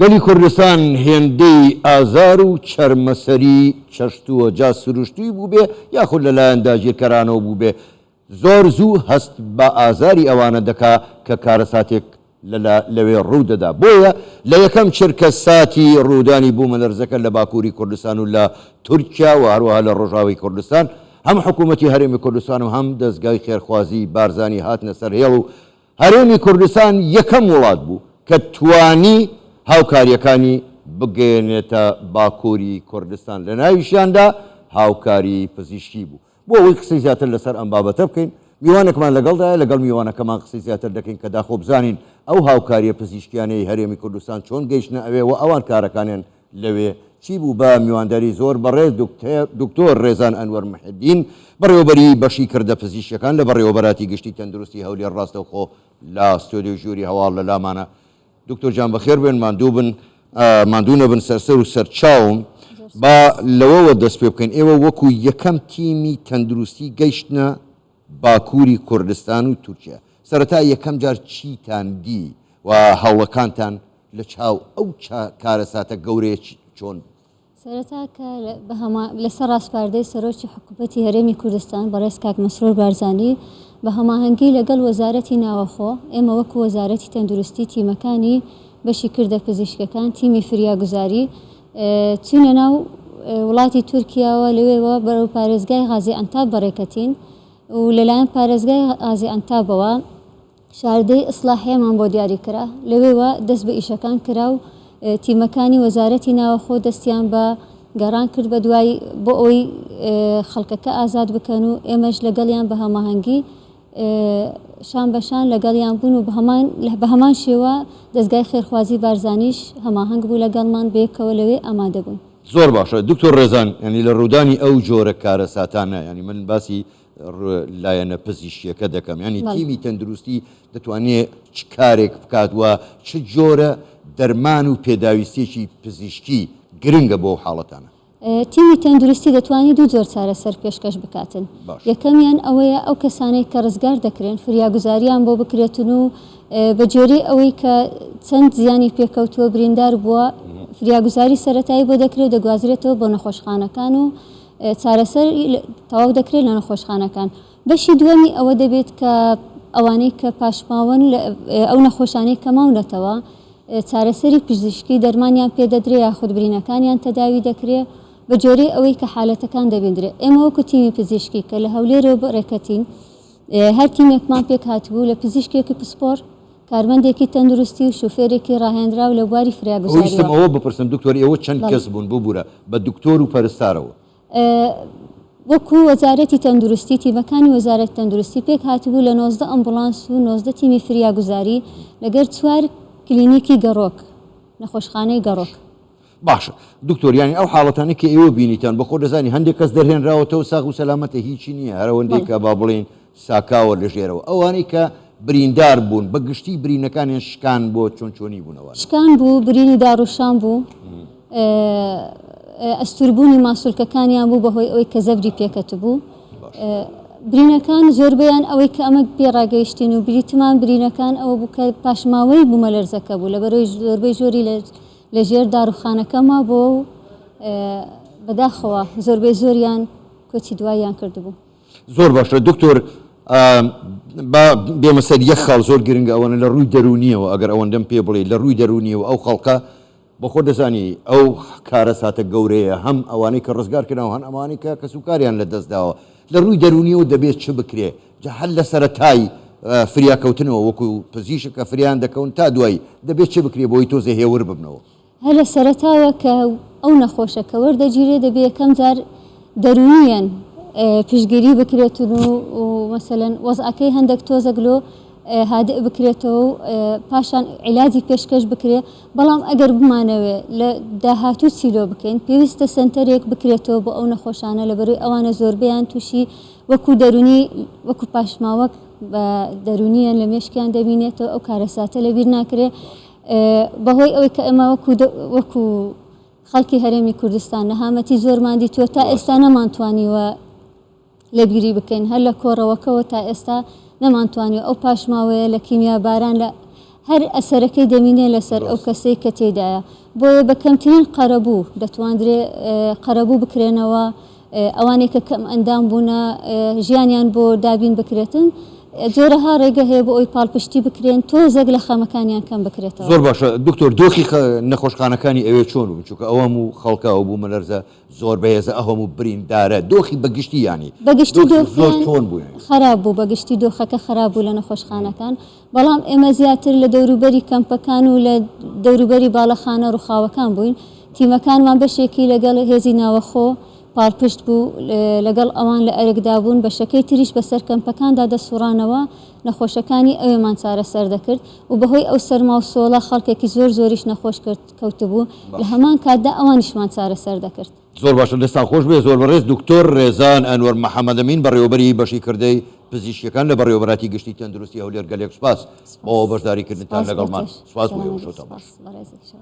گەلی کوردستان هێندەی ئازار و چەرمەسەری چەشتووە جا سروشتی بووبێ یاخود لەلایەن داگیرکەرانەوە بووبێ زۆر زوو هەست بە ئازاری ئەوانە دەکا کە کارەساتێک لە لەوێ ڕوو دەدا بۆیە لە یەکەم چرکە ساتی ڕوودانی بوومەلەرزەکە لە باکووری کوردستان و لە تورکیا و هەروەها لە ڕۆژاوی کوردستان هەم حکوومەتی هەرێمی کوردستان و هەم دەزگای خێرخوازی بارزانی هاتنە سەر هێڵ و هەرێمی کوردستان یەکەم وڵات بوو کە توانی هاوکارییەکانی بگەیەنێتە باکووری کوردستان، لە ناویشیاندا هاوکاریی پزیشکی بوو. بۆ ئەوەی قسەی زیاتر لەسەر ئەم بابەتە بکەین، میوانێکمان لەگەڵدایە، لەگەڵ میوانەکەمان قسەی زیاتر دەکەین کە داخۆ بزانین ئەو هاوکارییە پزیشکییانەی هەرێمی کوردستان چۆن گەیشتنە ئەوێ و ئەوان کارەکانیان لەوێ چی بوو بە میوانداری زۆر بەڕێز دکتۆر ڕێزان ئەنوەر محێدین بەڕێوەبەری بەشی کردە پزیشکیەکان لە بەڕێوەبەراتی گشتی تەندروستی هەولێر ڕاستەوخۆ لە ستۆدیۆی ژووری هەواڵ لە لامانە. دکتۆر گیان بەخێر بێن ماندوو بن ماندوو نەبن سەرسەر و سەرچاوم با لەوەوە دەست پێ بکەین ئێوە وەکو یەکەم تیمی تەندروستی گەیشتنە باکووری کوردستان و تورکیا سەرەتا یەکەم جار چیتان دی و هەوڵەکانتان لە چاو ئەو کارەساتە گەورەیە چۆن بوو؟ سەرەتا کە لەسەر ڕاسپاردەی سەرۆکی حکوومەتی هەرێمی کوردستان بەڕێز کاک مەسرور بارزانی بە هەماهەنگی لەگەڵ وەزارەتی ناوەخۆ ئێمە وەکو وەزارەتی تەندروستی تیمەکانی بەشی کردە پزیشکەکان تیمی فریاگوزاری چوینە ناو وڵاتی تورکیاوە لەوێوە بەرەو پارێزگای غازی ئەنتاب بەڕێکەتین و لەلایەن پارێزگای غازی ئەنتابەوە شاردەی ئیسڵاحیەمان بۆ دیاری کرا، لەوێوە دەست بە ئیشەکان کرا و تیمەکانی وەزارەتی ناوەخۆ دەستیان بە گەڕان کرد بە دوای بۆ ئەوەی خەڵکەکە ئازاد بکەن و ئێمەش لەگەڵیان بە هەماهەنگی شان بە شان لەگەڵیان بوون و بە هەمان شێوە دەزگای خێرخوازی بارزانیش هەماهەنگ بوو لەگەڵمان بەیەکەوە لەوێ ئامادە بووین. زۆر باشە دکتۆر ڕێزان یانی لە ڕوودانی ئەو جۆرە کارەساتانە یانی من باسی لایەنە پزیشکیەکە دەکەم یانی تیمی تەندروستی دەتوانێت چ کارێک بکات و چ جۆرە دەرمان و پێداویستیەکی پزیشکی گرنگە بۆ حاڵەتانە؟ تیمی تەندروستی دەتوانێت دوو جۆر چارەسەر پێشکەش بکاتن یەکەمیان ئەوەیە ئەو کەسانەی کە ڕزگار دەکرێن فریاگوزاریان بۆ بکرێتن و بە جۆری ئەوەی کە چەند زیانی پێکەوتووە بریندار بووە فریاگوزاری سەتایی بۆ دەکرێت دەگوازرێتەوە بۆ نەخۆشخانەکان و چارەسەر تەواو دەکرێت لە نەخۆشخانەکان. بەشی دووەمی ئەوە دەبێت کە ئەوانەی کە پاشماوەن ئەو نەخۆشانەی کە ماونەتەوە چارەسەری پزیشکی دەرمانیان پێدەدرێ یاخود برینەکانیان تەداوی دەکرێ بە جۆرەی ئەوەی کە حالەتەکان دەبیندرێ. ئێمە وەکو تیمی پزیشکی کە لە هەولێرەوە بەڕێکەتین هەر تیمێکمان پێکهاتبوو لە پزیشکێکی پسپۆڕ، کارمەندێکی تەندروستی و شوفێرێکی ڕاهێنراو لە بواری فریاگوزاریەوە. ویستم ئەوە بپرسم دکتۆر ئێوە چەند کەس بوون ببورە بە دکتۆر و پەرستارەوە؟ وەکو وەزارەتی تەندروستی تیمەکانی وەزارەتی تەندروستی پێکهاتبوو لە 19 ئەمبوڵانس و 19 تیمی فریاگوزاری لەگەر چوار کلینیکی گەڕۆک نەخۆشخانەی گەڕۆک. باشە دکتۆر یانی ئەو حاڵەتانەی کە ئێوە بینیتان بەخۆ دەزانی هەندێک کەس دەرهێنراوەتەوە ساغ و سەلامەتە هیچی نییە هەرەوەندەی کە با بڵێین ساکاوە لە ژێرەوە ئەوانەی کە بریندار بوون بە گشتی برینەکانیان شکان بۆ چۆن چۆنی بوون ئەوانە؟ شکان بوو برینی داڕوشان بوو ئەستوربوونی ماسولکەکانیان بوو بەهۆی ئەوەی کە زەبری پێکەتبوو برینەکان زۆربەیان ئەوەی کە ئەمە پێ ڕاگەیشتین و بریتمان برینەکان ئەوە بوو کە پاشماوەی بوومەلەرزەکە بوو لەبەرەوەی زۆربەی زۆری لە لە ژێر داروخانەکە مابۆوە و بەداخەوە زۆربەی زۆریان کۆچی دواییان کردبوو. زۆر باشە دکتۆر با بێمە سەر یەک خاڵ زۆر گرنگە ئەوەنە لە ڕووی دەروونیەوە ئەگەر ئەوەندەم پێ بڵێ لە ڕووی دەروونیەوە ئەو خەڵکە بەخۆ دەزانی ئەو کارەساتە گەورەیە هەم ئەوانەی کە ڕزگار کراوە هەن ئەمانەی کە کەسوکاریان لە دەست داوە لە ڕووی دەروونیەوە دەبێت چ بکرێ جا هەر لە سەرەتای فریاکەوتنەوە وەکو پزیشک کە فریایان دەکەون تا دوایی دەبێت چ بکرێت بۆی تۆزێ هێور ببنەوە؟ هەر لە سەرەتاوە کە ئەو نەخۆشە کە وەردەگیرێ دەبێ یەکەم جار دەروونییەن پشتگیری بکرێتن و مەسەلەن وەزعەکەی هەندێک تۆزەک لۆ هادئ بکرێتەوە و پاشان عیلاجی پێشکەش بکرێ، بەڵام ئەگەر بمانەوێ لە داهاتوو چی لۆ بکەین پێویستە سەنتەرێک بکرێتەوە بۆ ئەو نەخۆشانە لەبەرەوەی ئەوانە زۆربەیان تووشی وەکو دەروونی وەکو پاشماوەک بە دەروونیان لە مێشکیان دەبینێتەوە ئەو کارەساتە لەبیر ناکرێ بەهۆی ئەوەی کە ئێمە وەکو وەکو خەڵکی هەرێمی کوردستان نەهامەتی زۆرمان دیتووە تا ئێستا نەمانتوانیوە لەبیری بکەین هەر لە کۆڕەوەکەوە تا ئێستا نەمانتوانیوە ئەو پاشماوەیە لە کیمیاباران لە. هەر ئەسەرەکەی دەمینێ لەسەر ئەو کەسەی کە تێیدایە بۆیە بە کەمترین قەرەبوو دەتواندرێ قەرەبوو بکرێنەوە ئەوانەی کە کەم ئەندام بوونە ژیانیان بۆ دابین بکرێتن جۆرەها ڕێگە هەیە بۆ ئەوی پاڵپشتی بکرێن تۆزێک لە خەمەکانیان کەم بکرێتەوە. زۆر باشە دکتۆر دۆخی نەخۆشخانەکانی ئەوێ چۆن بوو چونکە ئەو هەموو خەڵکە ئەو بوومەلەرزە زۆر بەهێزە ئەو هەموو بریندارە دۆخی بە گشتی یانی بە گشتی دۆخی زۆر دۆخیان چۆن بوو یانی؟ خەراپ بوو بە گشتی دۆخەکە خەراپ بوو لە نەخۆشخانەکان بەڵام ئێمە زیاتر لە دەوروبەری کەمپەکان و لە دەوروبەری باڵەخانە ڕووخاوەکان بووین، تیمەکانمان بەشێکی لەگەڵ هێزی ناوەخۆ پاڵپشت بوو، لەگەڵ ئەوان لە ئەرکدا بوون، بەشەکەی تریش بەسەر کەمپەکاندا دەسوڕانەوە، نەخۆشەکانی ئەوێمان چارەسەر دەکرد و بەهۆی ئەو سەرما و سۆڵە خەڵکێکی زۆر زۆریش نەخۆش کەوتبوو، لە هەمان کاتدا ئەوانیشمان چارەسەر دەکرد. زۆر باشە دەستان خۆش بێ زۆر بەڕێز دکتۆر ڕێزان ئەنوەر محەمەد ئەمین بەڕێوەبەری بەشی کردەی پزیشکیەکان لە بەڕێوەبەراتی گشتی تەندروستی هەولێر گەلێک سوپاس بۆ بەشداری کردنتان سپاس بۆ لەگەڵمان تۆش سوپاس بۆ سەلامەت ئێوە بی شەوتان باش. سپاس بەڕێزت شەوت.